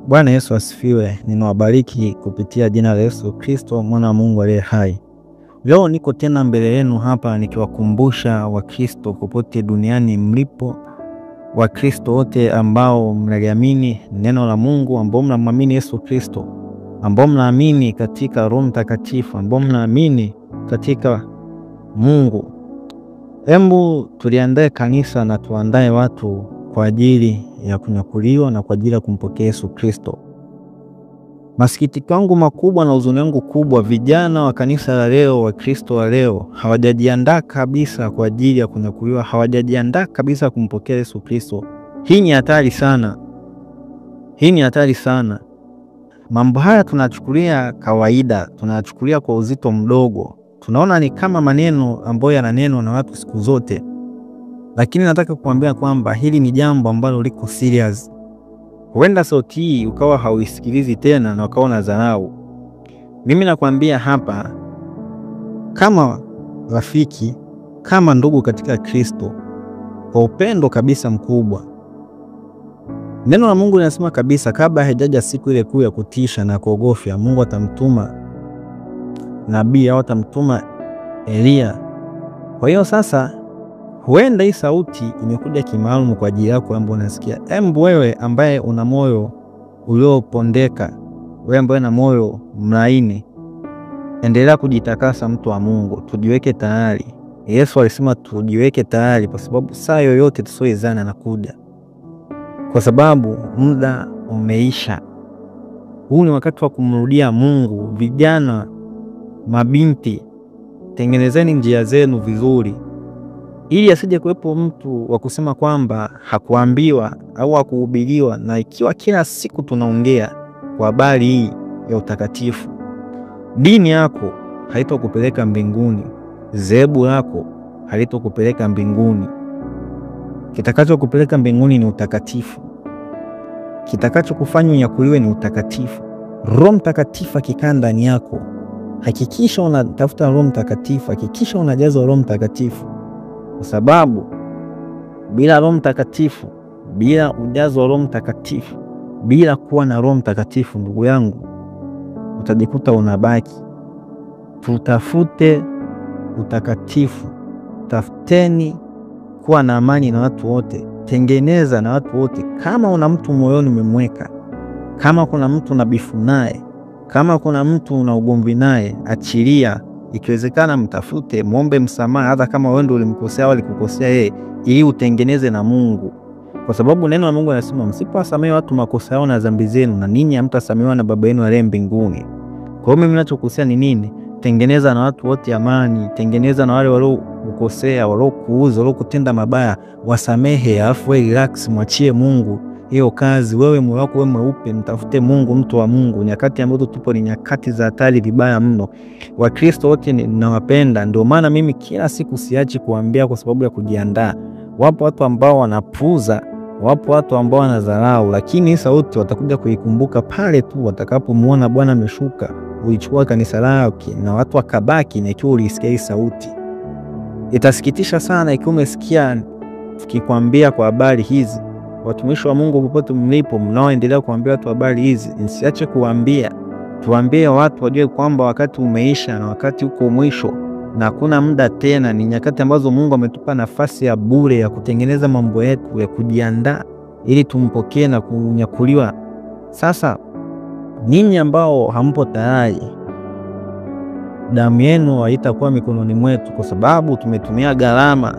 Bwana Yesu asifiwe. Ninawabariki kupitia jina la Yesu Kristo mwana wa Mungu aliye hai. Leo niko tena mbele yenu hapa nikiwakumbusha Wakristo popote duniani mlipo, Wakristo wote ambao mnaliamini neno la Mungu, ambao mnamwamini Yesu Kristo, ambao mnaamini katika Roho Mtakatifu, ambao mnaamini katika Mungu. Hebu tuliandae kanisa na tuandae watu kwa ajili ya kunyakuliwa na kwa ajili ya kumpokea Yesu Kristo. Masikitiko yangu makubwa na huzuni yangu kubwa, vijana wa kanisa la leo, wa Kristo wa leo, hawajajiandaa kabisa kwa ajili ya kunyakuliwa, hawajajiandaa kabisa kumpokea Yesu Kristo. Hii ni hatari sana. Hii ni hatari sana. Mambo haya tunachukulia kawaida, tunachukulia kwa uzito mdogo. Tunaona ni kama maneno ambayo yananenwa na watu siku zote. Lakini nataka kuambia kwamba hili ni jambo ambalo liko serious. Huenda sauti hii ukawa hauisikilizi tena na ukawa unadharau. Mimi nakwambia hapa kama rafiki, kama ndugu katika Kristo, kwa upendo kabisa mkubwa. Neno la Mungu linasema kabisa kabla haijaja siku ile kuu ya kutisha na kuogofya, Mungu atamtuma nabii au atamtuma Elia. Kwa hiyo sasa huenda hii sauti imekuja kimaalum kwa ajili yako ambaye unasikia. Embu wewe ambaye una moyo uliopondeka, wewe ambaye una moyo mlaini, endelea kujitakasa, mtu wa Mungu. Tujiweke tayari. Yesu alisema tujiweke tayari kwa sababu saa yoyote tusioizana anakuja. Kwa sababu muda umeisha. Huu ni wakati wa kumrudia Mungu. Vijana, mabinti, tengenezeni njia zenu vizuri, ili asije kuwepo mtu wa kusema kwamba hakuambiwa au hakuhubiriwa. Na ikiwa kila siku tunaongea kwa habari hii ya utakatifu, dini yako haitokupeleka mbinguni, zehebu lako halitokupeleka mbinguni. Kitakachokupeleka mbinguni ni utakatifu. Kitakachokufanya unyakuliwe ni utakatifu. Roho Mtakatifu akikaa ndani yako, hakikisha unatafuta Roho Mtakatifu, hakikisha unajazwa Roho Mtakatifu. Kwa sababu bila Roho Mtakatifu, bila ujazo wa Roho Mtakatifu, bila kuwa na Roho Mtakatifu, ndugu yangu, utajikuta unabaki. Tutafute utakatifu, tafuteni kuwa na amani na watu wote, tengeneza na watu wote. Kama una mtu moyoni umemweka, kama kuna mtu unabifu naye, kama kuna mtu una ugomvi naye, achilia. Ikiwezekana mtafute, muombe msamaha, hata kama wewe ndio ulimkosea au alikukosea yeye, ili utengeneze na Mungu. Kwa sababu neno la Mungu linasema msipowasamehe watu makosa yao na dhambi zenu, na ninyi hamtasamehewa na Baba yenu aliye mbinguni. Kwa hiyo mimi ninachokuhusia ni nini? Tengeneza na watu wote amani, tengeneza na wale waliokukosea, waliokuuza, waliokutenda mabaya, wasamehe, alafu wewe relax, mwachie Mungu hiyo kazi. Wewe moyo wako wewe mweupe, mtafute Mungu, mtu wa Mungu. Nyakati ambazo tupo ni nyakati za hatari vibaya mno. Wakristo wote ninawapenda, ndio maana mimi kila siku siachi kuambia kwa sababu ya kujiandaa. Wapo watu ambao wanapuuza, wapo watu ambao wanadharau, lakini sauti watakuja kuikumbuka pale tu watakapomuona Bwana ameshuka ulichukua kanisa lake na watu wakabaki, na ikiwa ulisikia hii sauti. Itasikitisha sana ikiwa umesikia tukikwambia kwa habari hizi. Watumishi wa Mungu popote mlipo, mnaoendelea kuambia watu habari hizi, msiache kuambia. Tuambie watu wajue kwamba wakati umeisha na wakati uko mwisho na hakuna muda tena. Ni nyakati ambazo Mungu ametupa nafasi ya bure ya kutengeneza mambo yetu, ya kujiandaa ili tumpokee na kunyakuliwa. Sasa ninyi ambao hampo tayari, damu yenu haitakuwa mikononi mwetu, kwa sababu tumetumia gharama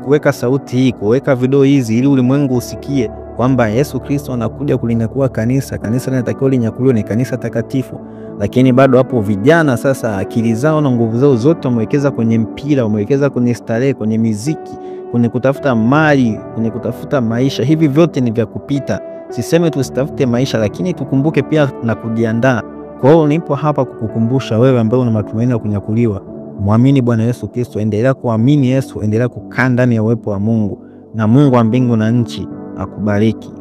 kuweka sauti hii, kuweka video hizi ili ulimwengu usikie kwamba Yesu Kristo anakuja kulinyakua kanisa. Kanisa linatakiwa linyakuliwe, ni kanisa takatifu. Lakini bado hapo vijana sasa akili zao na nguvu zao zote wamewekeza kwenye mpira, wamewekeza kwenye starehe, kwenye miziki, kwenye kutafuta mali, kwenye kutafuta maisha. Hivi vyote ni vya kupita. Siseme tusitafute maisha, lakini tukumbuke pia na kujiandaa. Kwa hiyo nipo hapa kukukumbusha wewe ambaye una matumaini ya kunyakuliwa, mwamini Bwana Yesu Kristo, endelea kuamini Yesu, endelea kukaa ndani ya uwepo wa Mungu, na Mungu wa mbingu na nchi akubariki.